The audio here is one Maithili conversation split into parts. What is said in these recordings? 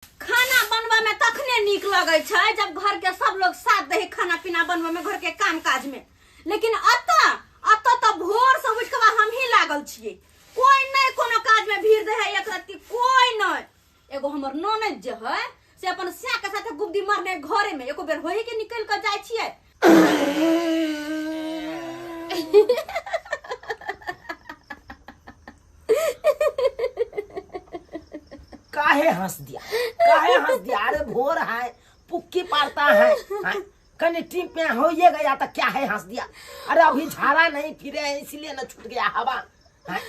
खाना बनबऽ में तखने नीक लगै छै जब घर के सब लोग साथ दे खाना पीना बनबऽ में, घर के काम काज में। लेकिन अतऽ अतऽ तऽ भोर से उठि कऽ हम ही लागल छियै, कोई नहीं कोनो काज में भीड़ दे है एक रत्ती, कोई नहीं। एगो हमर ननद जे है से अपन स्या के साथे गुब्दी मारने घरे में एको बेर होही के निकल के जाय छियै। काहे हंस दिया, काहे हंस दिया? अरे भोर है, पुक्की पारता है, हैं? कहीं टीम पे हो ये गया तो क्या है हंस दिया? अरे अभी झाड़ा नहीं फिरे हैं इसलिए ना छूट गया हवा, हैं?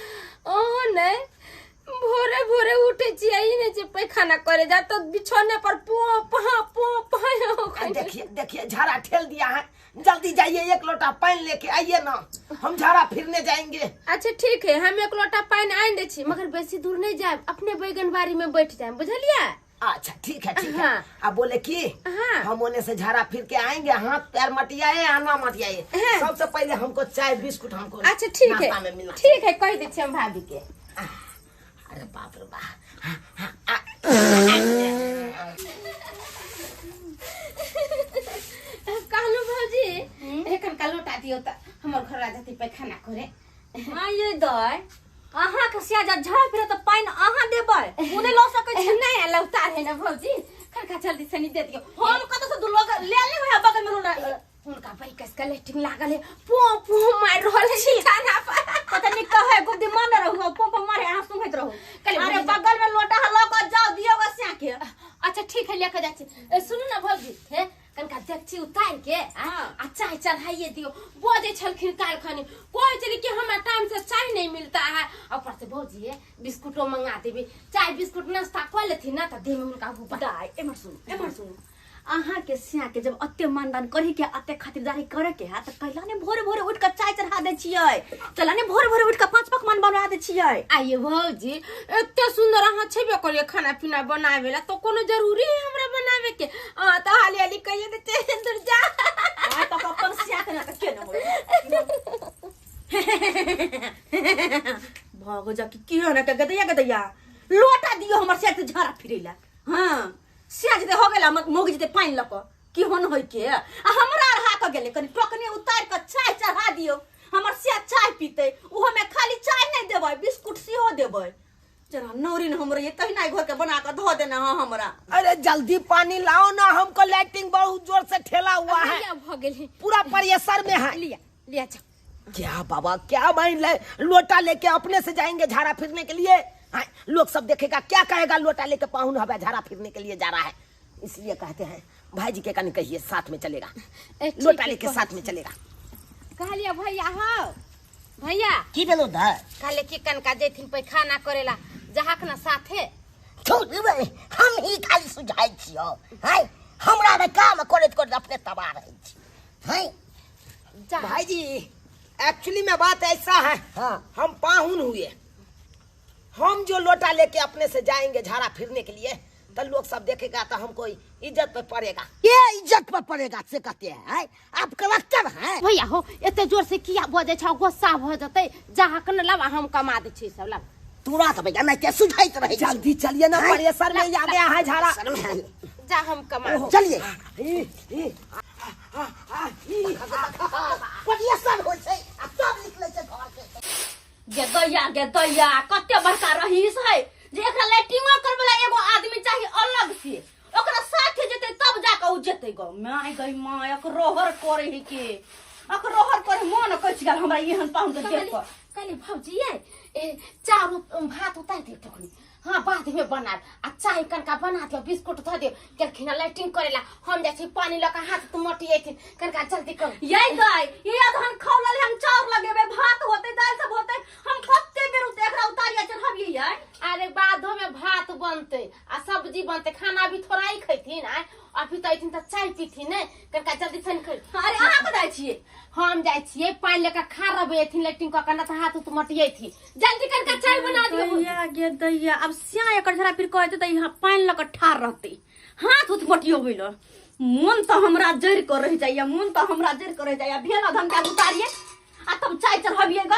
ओ नहीं, भोरे भोरे उठे छियै, ई नहीं जे पैखाना करे जा तो बिछौने पर पो पा पो पा हो गइल। देखिए देखिए झाड़ा ठेल दिया है, जल्दी जाइए एक लोटा पानी लेके आइए ना, हम झाड़ा फिरने जाएंगे। अच्छा ठीक है, हम एक लोटा पानी आन दे छी, मगर बेसी दूर नहीं जाए, अपने बैगन बाड़ी में बैठ जाए, बुझलिए? अच्छा ठीक है ठीक है। हाँ। अब बोले कि हाँ। हम ओने से झाड़ा फिर के आएंगे, हाथ पैर मटियाए आना मटियाए, हाँ। सबसे पहले हमको चाय बिस्कुट हमको अच्छा ठीक है, नाश्ता में मिलना। ठीक है, कह दे छी हम भाभी के। अरे बाप रे बाप। कहलू भौजी, एखन का लोटा दियौ त हमर घर आ जतै पैखाना करे। हाँ ये दाय, अहाँ के सिया जा झाड़ फिरे त पानि अहाँ देबै, ओ नहि लऽ सकै छी। नहि लौता है ना भौजी, खनका जल्दी से नहीं दे दियौ। हम कतौ से दू लोग ले ले होय बगल में रोना। हुनका बैकस के लेटिंग लागल है, पो पो मारि रहल है खाना पर। पता नहीं कहे गुब्दी मारने रहू, पो पो मारे अहाँ सुनैत रहू। कहलियै, अरे भौजी, बगल में लोटा है, लऽ कऽ जाओ दियौ ग सिया के। अच्छा ठीक है, लेके जाइ छी। ए, सुनू ना भौजी, हे कनका देखছি उतार के, आ, हाँ। आ चाय चढ़ाइए दियो। बजै छलखिन काल्हि खनी, कहै छलै कि हमरा टाइम से चाय नहीं मिलता है। ऊपर से भौजी हे बिस्कुटो मंगा देबी, चाय बिस्कुट नाश्ता कऽ लेथिन ना तऽ देह में हुनका भूख। दाय एम्हर सुनू, एम्हर सुनू, अहाँ के सिया के जब अते मानदान करी के अते खातिरदारी करे के है त कैला ने भोरे भोरे उठ के चाय चढ़ा दे छियै, कैला ने भोरे भोरे उठ के 5 पकवान बना दे छियै। आइए भौजी, एते सुंदर अहाँ छेबे करिए खाना पीना बनावे ला, तो कोनो जरूरी है हमरा बनावे के? अहाँ तो हाली हाली कहिए दे छै, दूर जा। आ त अपन सिया के ना त के न होय। भागो जा कि की होना के गदैया गदैया लोटा दियो हमर सिया के झाड़ा फिरैला। हां सिया जते हो गेला मोग जते पानि लक की होन होय के, आ हमरा अरहा के गेले कनि टोकनी उतार के चाय चढ़ा दियो, हमर सिया चाय पीते, उहो में खाली चाय नहीं देबै, बिस्कुट सेहो देबै। जरा नौरिन हमर ये तहिना घर के बना के धो देना हां हमरा। अरे जल्दी पानी लाओ ना, हमको लैट्रिन बहुत जोर से ठेला हुआ है, लिया भ गेल, पूरा प्रेशर में है। लिया लिया जा। क्या बाबा क्या भाई लोटा लेके अपने से जाएंगे झाड़ा फिरने के लिए? हाँ, लोग सब देखेगा क्या कहेगा, लोटा लेके पाहुन हवा झाड़ा फिरने के लिए जा रहा है। इसलिए कहते हैं भाई जी के कन कहिए साथ में चलेगा, ए, ठीक लोटा है, लेके कह- साथ में चलेगा। कहलिए भैया, हो भैया की भेलो दाय? कहले कि कनका जैथिन पैखाना करेला जहाक ना साथे। छोड़ देबै, हम ही खाली सुझाइ छियौ, हैं? हमरा ने काम करैत करैत अपने तबाह रहै छी, हैं? जा। भाई जी एक्चुअली में बात ऐसा है, हाँ। हम पाहुन हुए, हम जो लोटा लेके अपने से जाएंगे झाड़ा फिरने के लिए तो लोग सब देखेगा तो हमको इज्जत पे पड़ेगा। ये इज्जत पर पड़ेगा से कहते हैं, हैं? आप कलेक्टर हैं। भैया हो एते जोर से किया बजै छौ, गुस्सा भ जतै, जहाक न लावा हम कमा दै छी सब लावा। तोरा तऽ भैया नहि सुझाइत रहै छी। जल्दी चलिए ना, हैं? प्रेशर में आ गया है झाड़ा। प्रेशर में है। जा हम कमा दै। चलिए। ई, ई, आ, आ, ई। प्रेशर होइ छै आ सब निकलै छै घर के। गे दैया गे दैया कते बड़का रहीस है जे एकरा लैट्रिनो करबे ला एगो आदमी चाहिए अलग से, ओकरा साथे जेतै तब जाके उ जेतै गो। My गई माय, अकरोहर करे है के, अकरोहर करे मन कचि गेल हमरा एहन पाहुन के देख कऽ। कहली भौजी ये, ए, चाउर भात उतारि दियौ टोकनी, हाँ बाद में बनाब, आ चाय कनका बना दियौ, बिस्कुट धऽ दियौ। गेलखिन हँ लैट्रिन करेला, हम जाइ छी पानी लऽ कऽ हाथ मटियेथिन, कनका जल्दी करू। यै दाइ, ये अधन खौलल हम चाउर लगेबै, भात होतै, दालि सब होतै, हम कते बेर एकरा उतारिया चढ़ाबियै यै? अरे बादो में भात बनतै आ सब्जी बनतै, खाना अभी थोड़ा ही खैथिन, आय अभी तऽ अयथिन तऽ चाय पीथिन ने, कनका जल्दी से खै। अरे अहाँ कतऽ जाइ छियै? हम जाइ छियै पानि लऽ कऽ खा रहबै, अयथिन लैट्रिन कऽ कऽ, ना तऽ हाथ उत मटियेथिन। जल्दी कनका चाय बना दियौ। दैया गे दैया, आब स्या एकर झड़ा फिर कहै तऽ यहाँ पानि लऽ कऽ ठाढ़ रहतै, हाथ उत मटियोबै लऽ। मोन तऽ हमरा जरि कऽ रहि जाइया, मोन तऽ हमरा जरि कऽ रहि जाइया। भेल अधन के आब उतारियै आ तब चाय चढ़बियै ग।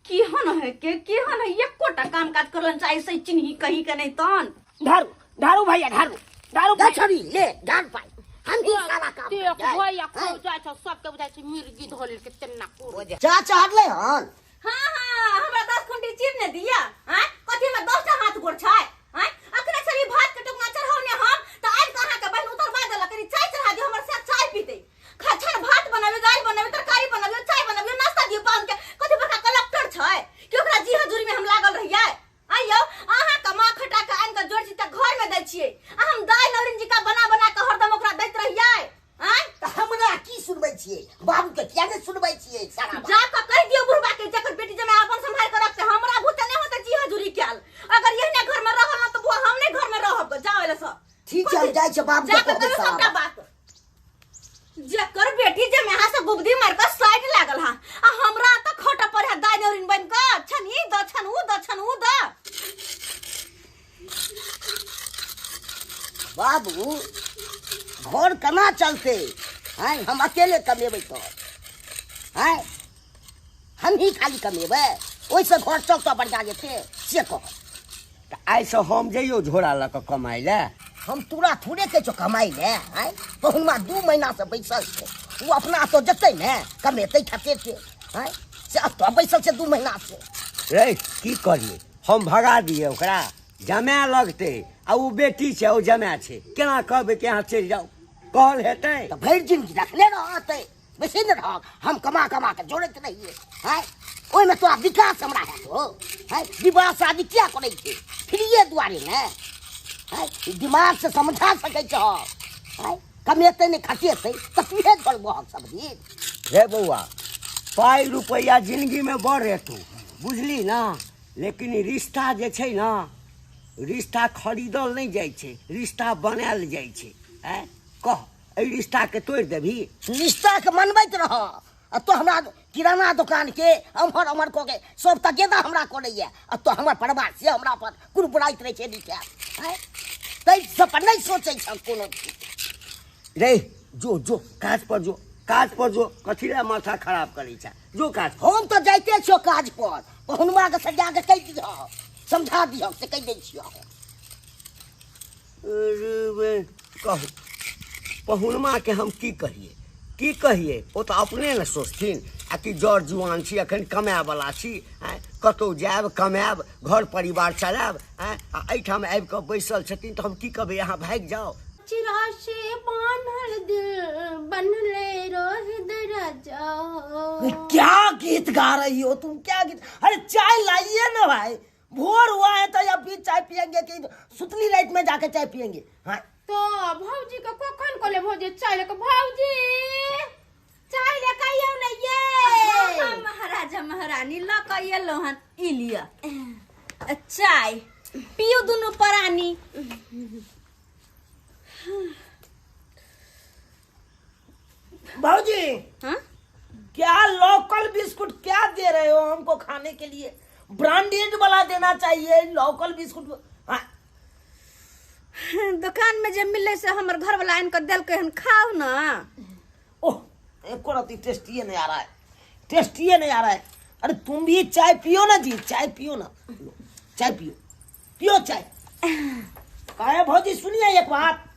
केहन है के, केहन है, एकोटा काम काज करलन चाहे से चिन्ही कहीं के नहीं तहन। धरू ढारू भैया ढारू ढारू दे छोरी ले ढार पाई हम ही सारा काम देख करबै। भैया खो जाइ छौ सबके बुझाइ छै मिर्गी धो लेलकै तेना कोर चा चढ़ले हन। हाँ हाँ हमरा 10 खुंटी चीर ने दिया। हाँ कथी में 10 टा हाथ गोड़ छै? हाँ अखने छली भात के टुकना चढ़ौने हम त आबि के अहाँ के बहिन उतरबा देलक, कनी चाय चढ़ा दियौ हमर से चाय पीते। खछर भात बनाबियौ, दालि बनाबियौ, तरकारी बनाबियौ, चाय बनाबियौ, नाश्ता दियौ पाहुन के। कथी बड़का कलेक्टर छै कि ओकरा जी हजूरी में हम लागल रहियै? आइयौ अहाँ के माँ खटा के आनि के जोड़ चिता घर में दै छियै आ हम दालि नौरिन जी का बना बना के हरदम ओकरा दैत रहियै। आँय त हमरा की सुनबै छियै? बाबू के किया ने सुनबै छियै सारा बात? जा के कहि दियौ बुढ़बा के जकर बेटी जमाय अपन सम्हारि के रखतै, हमरा भूते नहि होतै जी हजूरी कयल। अगर एहने घर में रहल न त बुआ हम नहि घर में रहब, जाओ एले सब। ठीक छै, हम जाइ छियै बाबू जा के के कहबै कहियौ सारा सबटा बात। बात। जकर बेटी जमाय अहाँ से बुबदी मारि के साइड लागल हा आ हमरा त खट पर है दाइ नौरिन बनि के छन ई द छन ऊ द छन ऊ द। बाबू घर केना चलते? आँय हम अकेले कमेबै तऽ आँय हम ही खाली कमेबै, ओहिसँ घर चलतऽ बढ़िआँ जेतै से कह। तऽ आइसँ हम जइयौ झोरा लऽ कऽ कमाइ लए? हम तोरा थोड़े कहै छौ कमाइ लए। आँय पहुनमा 2 महीनासँ बैसल छै, ओ अपना तो जेतै ने कमेतै खटेतै। आँय से एतऽ बैसल छै 2 महीनासँ। रे की करियै हम, भगा दियै ओकरा? जमाए लगतै आ ओ बेटी छै, ओ जमाए छै, केना कहबै कि अहाँ चलि जाउ? कहल हेतै? तऽ भरि जिंदगी रखने रहतै, बेसी ने रहक, हम कमा कमा के जोड़ैत रहियै। आँय ओहिमे तोरा विकास हमरा हैत हो? आँय विवाह शादी किया करै छै? फ्रीए दुआरे ने। आँय दिमाग से समझा सकै छह? आँय कमेतै नहि खटेतै तऽ तूहे जोड़बहक सब दिन। रे बौआ पाइ रुपैआ जिंदगीमे बड़ हेतौ बुझली ना, लेकिन रिश्ता जे छै ना, रिश्ता खरीदल नहि जाइ छै, रिश्ता बनायल जाइ छै। आँय कह एहि रिश्ताके तोड़ि देबही? रिश्ताके मनबैत रह। आ तो हमरा किराना दुकान के अम्हर अम्हर कऽ के सब तगेदा हमरा करैया आ तो हमर परिवार से हमरा पर कुरबुराइत रहै छै नीचा। आँय ताहि सब पर नहि सोचै छ कोनो चीज। रे जो जो काज पर जो, काज पर जो, कथी लए माथा खराब करै छ? जो काज पर। हम तऽ जाइते छियौ काज पर, पहुनमा के सजा के कहि दिहऽ, समझा दिहऽ से कहि दै छियौ। अरे कहू पहुनमा के हम की कहिए की कहिए? ओ तऽ अपने ने सोचथिन आ कि जर जुआन छी, अखन कमायवला छी, आँय कतहु जायब कमायब घर परिवार चलायब, आँय आ एहिठाम आबि कऽ बैसल छथिन तऽ हम की कहबै अहाँ भागि जाउ? चिरा से बान्हल दिल बनले रोहित राजा। क्या गीत गा रही हो तुम, क्या गीत? अरे चाय लाइए ना भाई, भोर हुआ है तो या फिर चाय पियेंगे कि सुतली रात में जाके चाय पियेंगे? हाँ तो भौजी के कखन कहले भौजी चाय लेके? भौजी चाय लेके आइयौ ने ये। हाँ, महाराजा महारानी ल के एलौ हन, ई लिअ चाय पियू दुनू प्राणी। भौजी हाँ? क्या लोकल बिस्कुट क्या दे रहे हो हमको खाने के लिए? ब्रांडेड वाला देना चाहिए, लोकल बिस्कुट। हाँ। दुकान में जे मिले से हमर घर वाला आनि के देलकै हन, खाओ ना। ओह एको रत्ती टेस्टिए नहीं आ रहा है, टेस्टिए नहीं आ रहा है। अरे तुम भी चाय पियो ना जी, चाय पियो ना, चाय पियो पियो चाय। काहे भौजी सुनिए एक बात।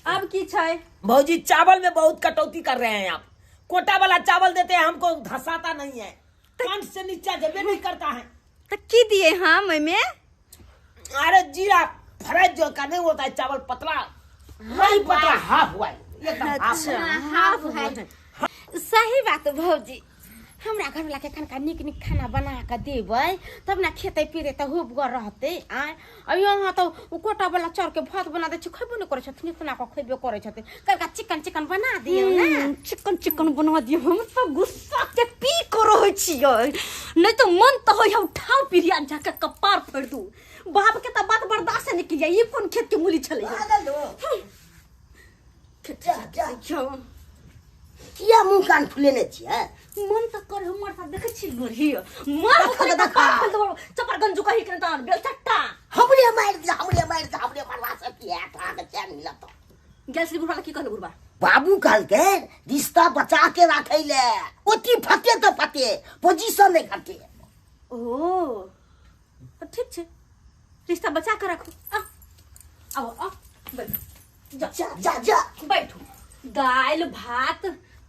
अब की छै? भौजी चावल में बहुत कटौती कर रहे हैं आप, कोटा वाला चावल देते हैं हमको, धसाता नहीं है, कंठ से नीचा जबे नहीं करता है। तो की दिए हम एमे? अरे जीरा फ्राई जो का नहीं होता है चावल, पतला नहीं पतला हाफ हुआ है, एकदम हाफ। अच्छा हाफ है। सही बात भौजी, हमरा घर वाला के कनका निक निक खाना बना के देबै तब ना खेतै पीते तऽ हुबगर रहतै। आँय आ यहाँ तऽ ओ कोटा वाला चाउर के भात बना दै छै, खयबो नहि करै छथिन, इतना कऽ खयबे करै छथिन। कनका चिकन चिकन बना दियौ ने। चिकन चिकन बना दियौ। हम तऽ गुस्सा के पी कऽ रहै छियै, नहि तऽ मन तऽ होइए उठाउ पिरिया जाके कपार फोड़ि दू। बाप के तऽ बात बर्दाश्त नहि केलियै, ई कोन खेत के मूली छलै? किया मुँह कान फुलेने छियै? मन तऽ कर हमर साथ देखै छी लोढ़ी मार चपर गंजू कही के तहन बेलचट्टा हमरे मारि दे, हमरे मारि दे, हमरे मारला से की हैत? अहाँके चैन मिलत? गेल छली बुढ़बा की कहल बुढ़बा? बाबू कहलकै रिश्ता बचा के राखै ले, ओती फटे तऽ फटे, पोजीशन नहि घटे। ओ तऽ ठीक छै, रिश्ता बचा के राखू। आओ आओ बैठो जा जा जा जा बैठू। दाल भात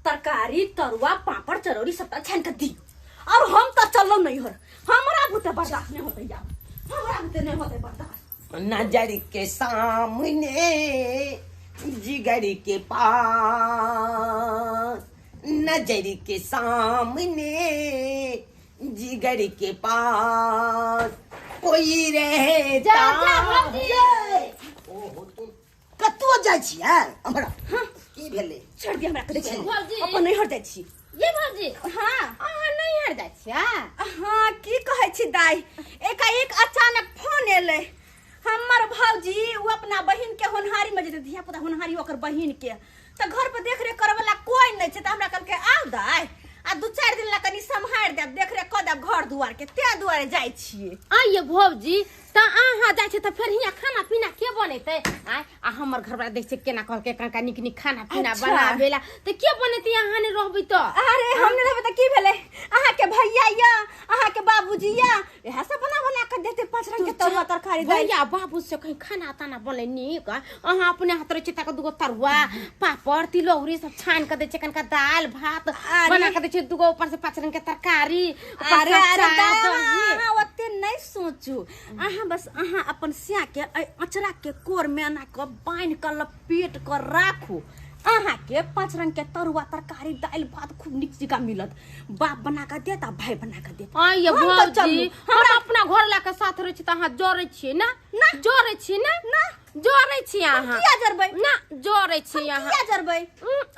तरकारी तरुआ पापड़ चरौरी सबटा छानि के दियौ। और हम तो चलौ नहीं हर, हमरा बुते बर्दाश्त नहीं होते यार, हमरा बुते नहीं होते बर्दाश्त। नजर के सामने जिगर के पास, नजर के सामने जिगर के पास कोई रहता। जा जा भौजी। ओहो तुम कतौ जाइ छियै हमरा? की भेलै? छोड़ दिया हमरा के, भौजी। अपन नैहर जाइ छी। ये भौजी। हाँ। अहाँ नैहर जाइ छियै? हाँ की कहै छी दाई, एकाएक अचानक फोन एलै। हमर भौजी उ अपना बहिन के होनहारी में जेतै, धिया पुता होनहारी ओकर बहिन के, तऽ घर पर देख रेख करे वाला कोई नहीं छै, तऽ हमरा कहलकै आउ दाई आ 2-4 दिन ला कनी सम्हारि देब, देख रेख कऽ देब घर दुआर के, तें दुआरे जाइ छियै। आइये भौजी, तऽ अहाँ जाइ छियै तऽ फेर हियाँ खाना पीना के बनेतै? आय आ हमर घरवाला देख छियै केना कहलकै कनका नीक नीक खाना पीना अच्छा। बनाबेला, तऽ के बनेतै अहाँ नहि रहबै तऽ? अरे हम नहि रहबै तऽ की भेलै, अहाँ के भैया या अहाँ के बाबूजी या इएह सब बना बना के देतै 5 रंग के तरुआ तरकारी दालि। भैया बाबू से कहीं खाना ताना बनै नीक, अहाँ अपने हाथ रहै छियै तकर 2 गो तरुआ पापड़ तिलौरी सब छानि के दै छियै, कनका दालि भात अरे। बना के दै छियै, 2 गो ऊपर से 5 रंग के तरकारी, ऊपर अरे से अरे अचार, दाई, दही। अहाँ ओते नहि सोचू, अहाँ बस अहाँ अपन स्या के एहि अचरा के कोर में एना के बान्हि के लपेट के राखू, अहाँ के 5 रंग के तरुआ तरकारी दालि भात खूब नीक जकाँ मिलत, बाप बना के देत आ भाई बना के देत। आइये हम तऽ भौजी, चलू। हम अपना घर ला के साथ रहै छी तऽ अहाँ जरै छियै ना? ना। जरै छियै ना? ना। जरै छियै अहाँ। किया जरबै? ना जरै छियै हम अहाँ। किया जरबै?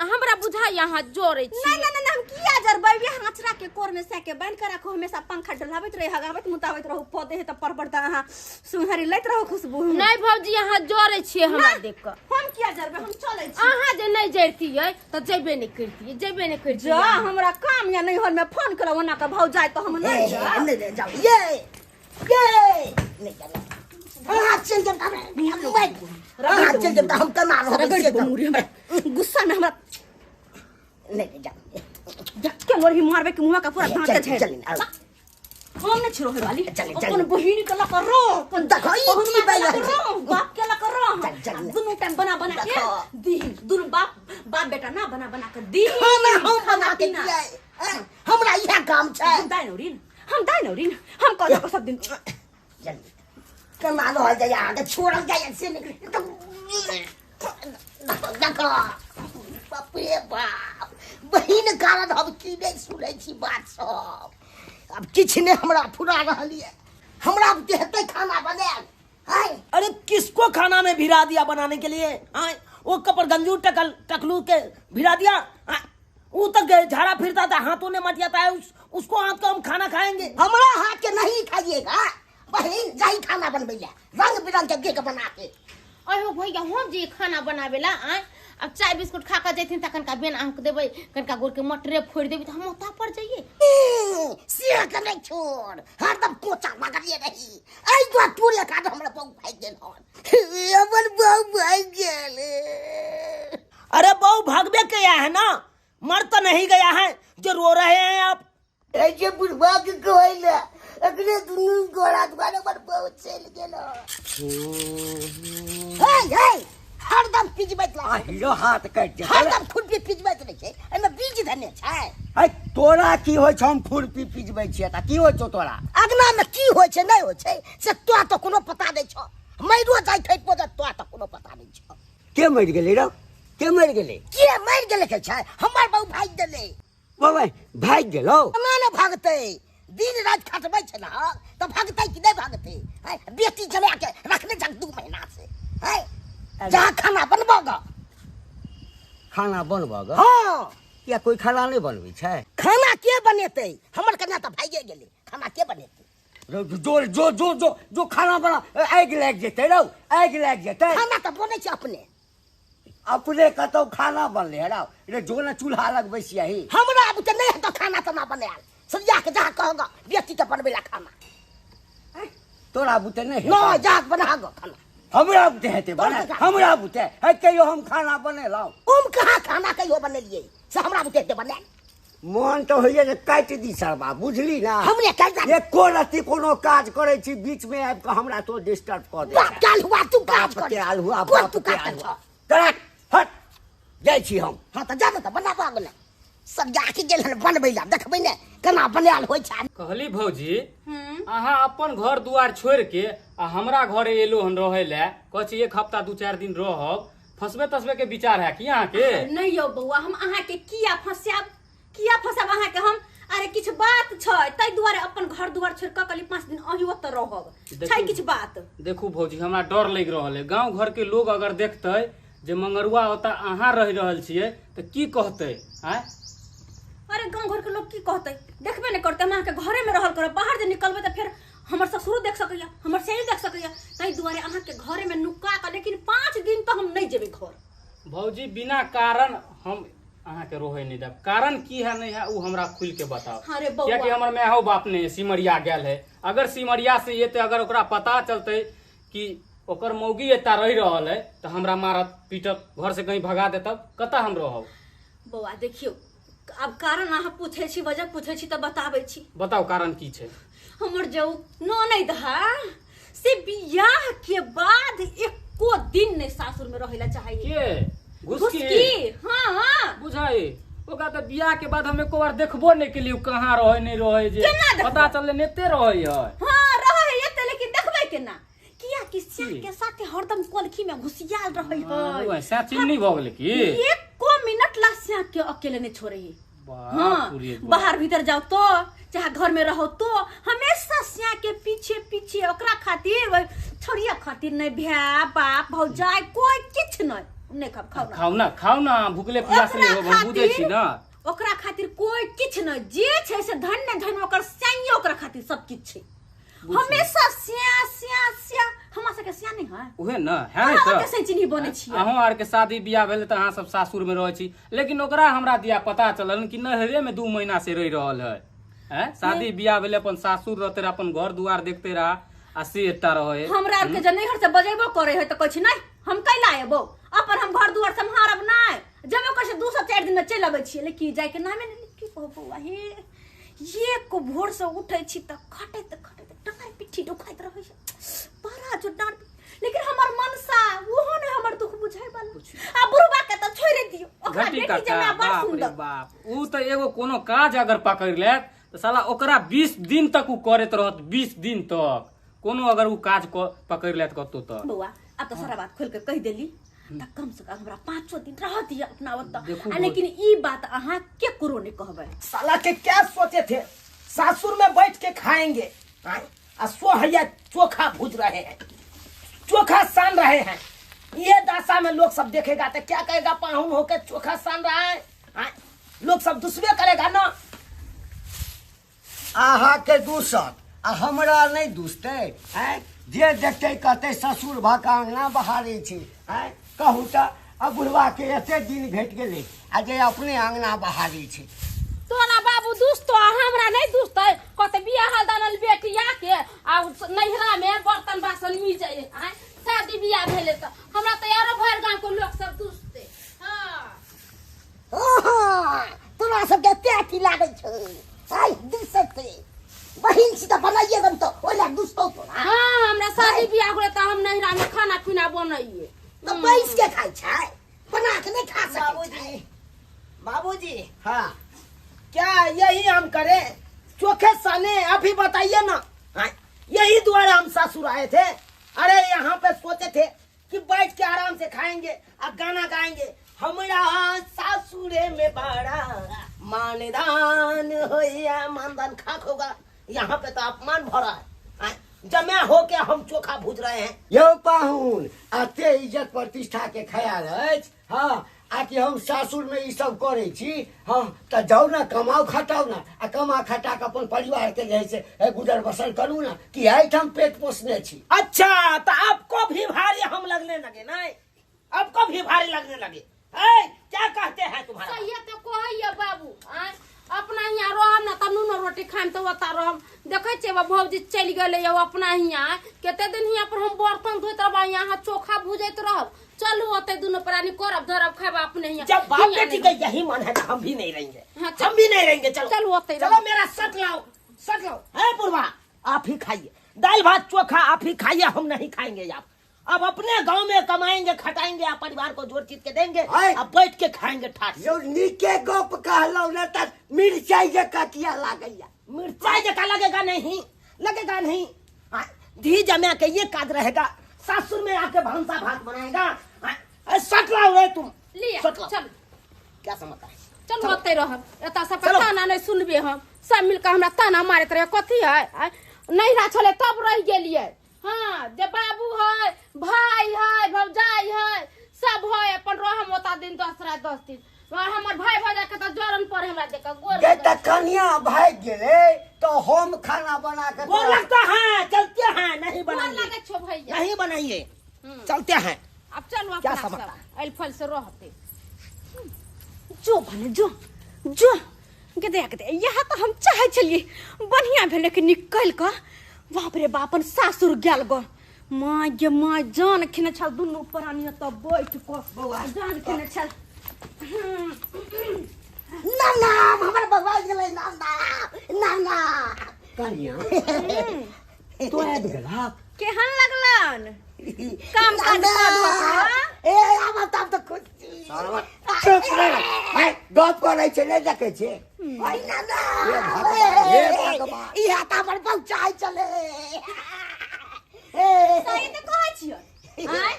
हमरा बुझाइए अहाँ जरै छियै। नहीं नहीं नहीं, हम किया जरबै? वएह अचरा के कोर में सैके बान्हि के राखू, हमेशा पंखा डोलाबैत रही, हगाबैत मुताबैत रहू, पौधे हे तऽ पर पर तऽ अहाँ सुनहरी लैत रहू खुशबू। नहीं भौजी, अहाँ जरै छियै हमरा देख कऽ। हम किया जरबै? हम चलै छी। अहाँ जे नहीं जरतियै तऽ जैबे नहीं करतियै, जैबे नहीं करतियै। जा हमरा काम या नहीं होल में फोन करब ओना के भौजाई जाय तऽ हम नहीं जायब। नहीं नहीं जाओ, ये ये नहीं जाओ। अहाँ चलि जायब तऽ अहाँ चलि जायब तऽ हम केना रहबै से कहू। हमरा गुस्सा में हमरा नहीं नहीं जाओ। के लोरही मारबै कि मुँह के पूरा दाँत चल झेड़। चल आउ। हम नहीं छिरो हे वाली। चल, चल। अपन बहिन के लक रो, अपन देखो, ई बहिन की के लक बात है। रो, बाप के लक रो। चल, चल। दुनू टाइम बना बना के देखो। दी, दुनू बाप बाप बेटा ना बना बना के दी। खाना हम बना के पीना। दियै। हमरा इएह काम छै। हम दाइ नौरी न, हम दाइ नौरी न, हम कह दऽ सब दिन। चल। केना रहल जाइए अहाँके छोड़ल जाइए से नहि। देखो, बाप रे बाप, बहिन कारण हम की नहि सुनै छी बात सब। अब किछु नहि हमरा फुरा रहल यऽ, हमरा हेतै खाना बनायल। हाय। अरे किसको खाना में भिरा दिया बनाने के लिए? हाँ, वो कपर गंजू टकल टकलू के भिरा दिया। हाँ, वो तक झाड़ा फिरता था, हाथों ने मटियाता है, उसको हाथ का हम खाना खाएंगे। हमरा हाथ के नहीं खाइएगा बहिन, जाही खाना बनबै लए रंग बिरंग के केक बना के। अहो भैया, हम जे खाना बनाबेला आय, अब चाय बिस्कुट खा के जैथिन त कनका बेन अहाँके देबै, कनका गोर के मटरे फोड़ि देबै त हम ओतऽ पर जइयै। से के नहि छोड़, हरदम कोचा लगलिए रही। एहि दुआरे तोरे काज हमरा बहु भागि गेल हन। हमर बहु भागि गेल। अरे बहु भागबे किया है ना, मर तो नहीं गया है जो रो रहे हैं आप। ऐसे बुढ़वा के कहै अगले दुनू गोरा दुआरे हमर बहु चलि गेल। हे हे, हरदम पिजबैत रहै। हीरो हाथ कटि जेतै। हरदम खुरपी पिजबैत रहै छै, एहिमे बीज धने छै। है तोरा की होइ छौ? हम खुरपी पिजबै छियै तऽ की होइ छौ तोरा? अगना में की होइ छै नहि होइ छै से तोरा तऽ कोनो पता नहि छौ। मरियो जाइ छै तऽ तोरा तऽ कोनो पता नहि छौ। के मरि गेलै रौ? के मरि गेलै? के मरि गेलै के छै? हमर बहु भागि गेलै। बाबा भागि गेलौ? केना ने भागतै? दिन राति खटबै छै ने तऽ भागतै कि नहि भागतै? है बेटी जमा के रखने छक 2 महीना से। है जहाँ खाना बनबऽ ग। खाना बनबऽ ग? हाँ। किया कोई खाना नहि बनबै छै? खाना के बनेतै? हमर कन्या तऽ भागिए गेलै, खाना के बनेतै? जो जो जो जो जो खाना बना आगि लागि जेतै रौ, आगि लागि जेतै। खाना तऽ बनै छै अपने। अपने कतौ खाना बनलै रौ? रे जो ने चूल्हा लगबै छियै। हमरा आब तऽ नहि हेतौ खाना ताना बनायल, सरिया के जहाँ कहग बेटी के बनबै ला खाना। तोरा बुते नहि हेतौ? नहि, जा बना ग खाना। हमरा बुते हेतै बना, हमरा बुते है कहियो हम खाना बनेलहुँ? हम कहाँ खाना कहियो बनेलियै से हमरा बुते हेतै बनायल? मन तऽ होइए जे काटि दी सरबा, बुझली ना? हमरे काटि दे। एको रत्ती कोनो काज करै छी बीच में आबि कऽ हमरा तो डिस्टर्ब कऽ दे। बाप के आलुआ तू काज बाप कर। के आलुआ, कोन बाप तू के काज आलुआ। कर? तोरा हट जाइ छी हम। हाँ तऽ जा तऽ बनाबऽ गेलै सब जाके गेल हन बनबै लए, देखबै ने केना बनायल होइ छै। कहली भौजी अहाँ अपन घर दुआर छोड़ि के आ हमरा घरे एलो हन रहै लए, कहै छी एक हफ्ता 2-4 दिन रहब, फंसबे तसबे के विचार है की अहाँके? नहीं यौ बौआ, हम अहाँके किया फंसायब, किया फंसायब अहाँके हम? अरे किछु बात छै ताहि दुआरे अपन घर दुआर छोड़ि कऽ कहली 5 दिन अहीं ओतऽ रहब, छै किछु बात। देखू भौजी हमरा डर लागि रहल है, गाँव घर के लोग अगर देखतै जे मंगरुआ ओतऽ अहाँ रहि रहल छियै तऽ की कहतै? आँय अरे गाँव घर के लोग की कहतै, देखबे नहि करतै। हम अहाँके घरे में रहल करब, बाहर जे निकलबै तऽ फेर हमर ससुरो देख सकैया, हमर सैयो देख सकैया, ताहि दुआरे अहाँके घरे में नुका कऽ, लेकिन 5 दिन तऽ हम नहि जेबै घर। भौजी बिना कारण हम अहाँके रहै नहि देब, कारण की है नहीं है ओ हमरा खुलि के बताओ। अरे बौआ। कियाकि हमर मायो बाप ने सिमरिया गेल है, अगर सिमरिया से एतै, अगर ओकरा पता चलतै कि ओकर मौगी एतऽ रहि रहल है तऽ हमरा मारत पीटत, घर से कहीं भगा देतब, कतऽ हम रहब? बौआ देखियौ, आब कारण अहाँ पूछै छी, वजह पूछै छी तऽ बताबै छी। बताउ कारण की छै? हमर जौ ननैद है से बियाह के बाद एको दिन नहीं सासुर में रहै ला चाहै। के घुसकी? घुसकी, हाँ हाँ। बुझाई ओकरा तऽ बियाह के बाद हम एको बार देखबो नहीं केलियै, कहाँ रहै नहीं रहै, जे केना देखबै? पता चललै नेते रहै है। हाँ रहै एते, लेकिन देखबै केना? किया कि स्याह की? के साथे हरदम कोलखी में घुसियाल रहै है। ओए, स्याह चिन्नी भऽ गेलै की? एको मिनट ला स्याह के अकेले नहीं छोड़ै है। बाप हाँ, रे बाप। बाहर भीतर जाओ तो चाहे घर में रहो तो हमेशा स्याह के पीछे पीछे, ओकरा खातिर ओहि छोड़िया खातिर नहीं भैया बाप भौजाई कोई किछ नहीं, नहीं खाओ, खाओ ना। खाओ ना, खाओ ना, भूखले प्यासले ओकरा हो, हम बुझै छी ना। ओकरा खातिर कोई किछ नहीं, जे छै से धन ने धन ओकर स्याह, ओकरा खातिर सब किछ छै। हमेशा स्याह स्याह स्याह, हमरा सबके स्याह नहीं है। उहे ना, है ने अहाँ तऽ? के से चिन्ही बनै छियै। अहूँ आर के शादी बियाह भेल तऽ अहाँ सब सासुर में रहै छी, लेकिन ओकरा हमरा दिया पता चलल कि नहरे में 2 महीना से रहि रहल है। हैं? शादी बियाह भेल अपन सासुर रहते रह, अपन घर दुआर देखते रह, आ से एता रहे। हमरा आर के जे नैहर से बजेबो करे है तऽ कहै छी नहीं हम कैला एबो, अपन हम घर दुआर सम्हारब नहीं, जबो कहै छै 2 से 4 दिन में चलि अबै छियै, लेकिन जाय के नामे नहीं। की कहबो हे, एक भोर से उठै छी तऽ खटैत खटैत डाँर पिट्ठी दुखाइत रहै छै, बड़ा जो डाँर, लेकिन हमर मनसा ओहो ने हमर दुख बुझाय वाला। आ बुढ़बा के तऽ छोड़ि दियौ, ओकरा घटी बेटी काका, जमाय बड़ बाप रे सुंदर। बाप, ऊ तऽ एगो कोनो काज अगर पकड़ि लेत तऽ साला ओकरा 20 दिन तक ऊ करैत रहत, 20 दिन तक कोनो अगर ऊ काज पकड़ि लेत कतौ तऽ। बौआ आब तऽ सारा बात खोलि कऽ कहि देली तऽ कम से कम हमरा 5 दिन रह दिअ अपना ओतऽ। देखू आ लेकिन ई बात अहाँ केकरो नहि कहबै। साला के क्या सोचे थे, सासुर में बैठ के खाएंगे, आ सोहैया चोखा भूज रहे हैं, चोखा सान रहे हैं। ये दशा में लोग सब देखेगा तो क्या कहेगा, पाहुन होके चोखा सान रहा है, आय? लोग सब दुसबे करेगा ना। अहाँ के दूसत आ हमरा नहीं दुसतै, आँय? जे देखतै कहतै ससुर भऽ कऽ अङ्गना बहारै छी, आँय? कहू तऽ आ बुढ़वा के एते दिन भेट गेलै आ जे अपने अङ्गना बहारै छी। तोरा बाबू दुसतो हमरा नहीं दुसतै, कहतै बियाह दानल बेटिया के आ नैहरा में बर्तन बासन मीजै, आँय? शादी बियाह भेलै तऽ हमरा तऽ आरो भरि गाँव के लोक सब दुसतै। हाँ। आहा, तोरा सबके एते अथी लागै छौ, आइ दुसतै, बहिन छी तऽ बनाइए देम तऽ ओहि लए दुसतौ तोरा। हाँ, हमरा शादी बियाह होलै तऽ हम नैहरा में खाना पीना बनैये। तऽ बैस के खाइ छै, बना के नहीं खा सकै छै। बाबूजी, बाबूजी। हाँ। क्या यही हम करें, चोखे साने अभी बताइए ना। हाँ, यही द्वारा हम सासुर आए थे। अरे यहाँ पे सोचे थे कि बैठ के आराम से खाएंगे और गाना गाएंगे, हमरा सासुरे में बड़ा मानदान होया, मानदान खाक होगा, यहाँ पे तो अपमान भरा है। हाँ, जमा होके हम चोखा भूज रहे हैं। यौ पाहुन, अते इज्जत प्रतिष्ठा के ख्याल अछि, हाँ, आ कि हम सासुर में ई सब करै छी, हाँ, तऽ जाउ ने कमाउ खटाउ ने, आ कमा खटा के अपन परिवार के जे है से गुजर बसर करू ने, कि एहिठाम पेट पोसने छी। अच्छा, तो आपको भी भारी हम लगने लगे ना, आपको भी भारी लगने लगे। ए, क्या कहते हैं तुम्हारा? सही तो कहैया बाबू, आँय? अपना हियाँ रहम ना तब नूनो रोटी खाएम तो ओता रहम। देखै छियै भौजी चलि गेलै यौ अपना हियाँ, कते दिन हियाँ पर हम बर्तन धोइत रहब, यहाँ चोखा भुजैत रहब। चलू ओते दुनू प्राणी करब धरब खाब अपने हियाँ। जब बाप बेटी का यही मन है तो हम भी नहीं रहेंगे। हाँ, हम भी नहीं रहेंगे। चलो चलो ओते चलो, मेरा शर्ट लाओ, शर्ट लाओ। है बुढ़वा आप ही खाइए दाल भात चोखा, आप ही खाइए, हम नहीं खाएंगे। आप अब अपने गांव में कमाएंगे खटाएंगे, आप परिवार को जोर चीज के देंगे, अब बैठ के खाएंगे ठाठ। यो नीके गप कहलौ ने त मिरचाई जे कटिया लागैया। मिरचाई जका लगेगा नहीं, लगेगा नहीं। धी जमा के ये काज रहेगा, सासुर में आके भंसा भात बनाएगा। शर्ट लाओ रे तुम, लिया चल। क्या समझता है? चल ओते रहब, एतऽ सब ताना नहीं सुनबे हम, सब मिलके हमरा ताना मारैत रहे। कथी है नैहरा छलै तब रहि गेलियै। हाँ जे बाबू है, भाई है, भौजाई है, सब है, अपन रहम ओता दिन 10 रात 10 दिन। और हमर भाई भौजाई के तऽ जरन पर हमरा देख गोर गे त कनिया भाग गेलै तो हम खाना बना के गोर लगता है। चलते हैं, नहीं बनाइए, गोर लगे छो भैया, नहीं बनाइए, चलते हैं अब। चलो क्या अपना समझता सब एल फल से रहते। जो भने जो जो के देख दे, यह तो हम चाहे छलिए बढ़िया भेलै कि निकल कऽ बाप रे बाप अपन सासुर गेल गो। माँ गे माँ जान खेने छल दुनू प्राणी ओतऽ बैठ कऽ जान खेने छल। नाम नाम हमर बौआ गेलै, नाम नाम नाम नाम। कनिया तो आबि गेलक, केहन लगलन काम काज कऽ धऽ कऽ? ए आब तब तऽ खुश छी। चुप रह, गप करै छै नहि देखै छै। हे भगवान, इहा तऽ हमर बौचाइ चले। सही तऽ कहै छियै। आँय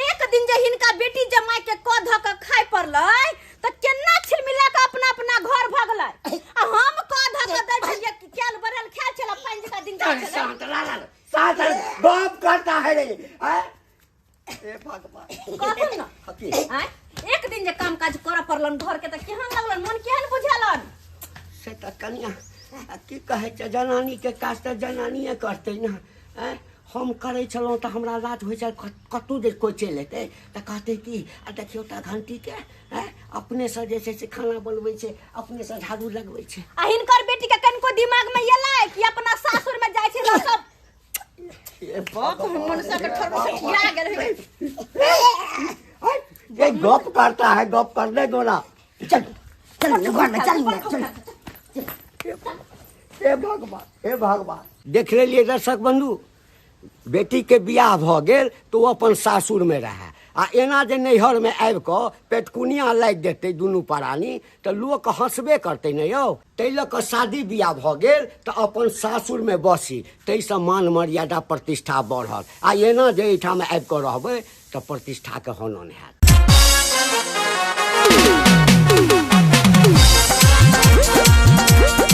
एक दिन जे हिनका बेटी जमाई के कऽ धऽ कऽ खाय पड़लै तऽ केना छिलमिला कऽ अपना अपना घर भगलै, आ हम कऽ धऽ कऽ दै छलियै कि कैल बढ़ल खायल छलै पानि जकाँ दिन जाइ छलै। शांत लाल शांत, गप करता है रे। हे भगवान कहथुन न। आँय एक दिन जे काम काज करऽ पड़लन घर के तऽ केहन लगलन, मन केहन बुझेलन? से तऽ कनिया की कहै छै, जनानी के काज तऽ जनानिए करतै ने। आँय हम करै छलहुँ तऽ हमरा लाज होइ छल, कतहु जे कोइ चलि एतै तऽ कहतै कि आ देखियौ तऽ घंटीके अपनेसँ जे छै से खाना बनबै छै, अपनेसँ झाड़ू लगबै छै। आ हिनकर बेटी के कनिको दिमाग में एलै कि अपना सासुर में जाइ छै तऽ सब मनुष्य के ठोर से ठिया गेल। ये गप करता है, गप करने दो ना। चल चल घर में चल चल। हे भगवान, हे भगवान। देख लेलियै दर्शक बंधु, बेटी के बियाह भऽ गेल तऽ ओ अपन सासुर में रहए, आ एना जे नैहर में आबि कऽ पेटकुनिया लागि देतै दुनू प्राणी तऽ लोक हँसबे करतै ने यौ। ताहि लऽ कऽ शादी बियाह भऽ गेल तऽ अपन सासुर में बसी, ताहिसँ मान मर्यादा प्रतिष्ठा बढ़ल। आ एना जे एहिठाम आबि कऽ रहबै तऽ प्रतिष्ठाके हनन हैत।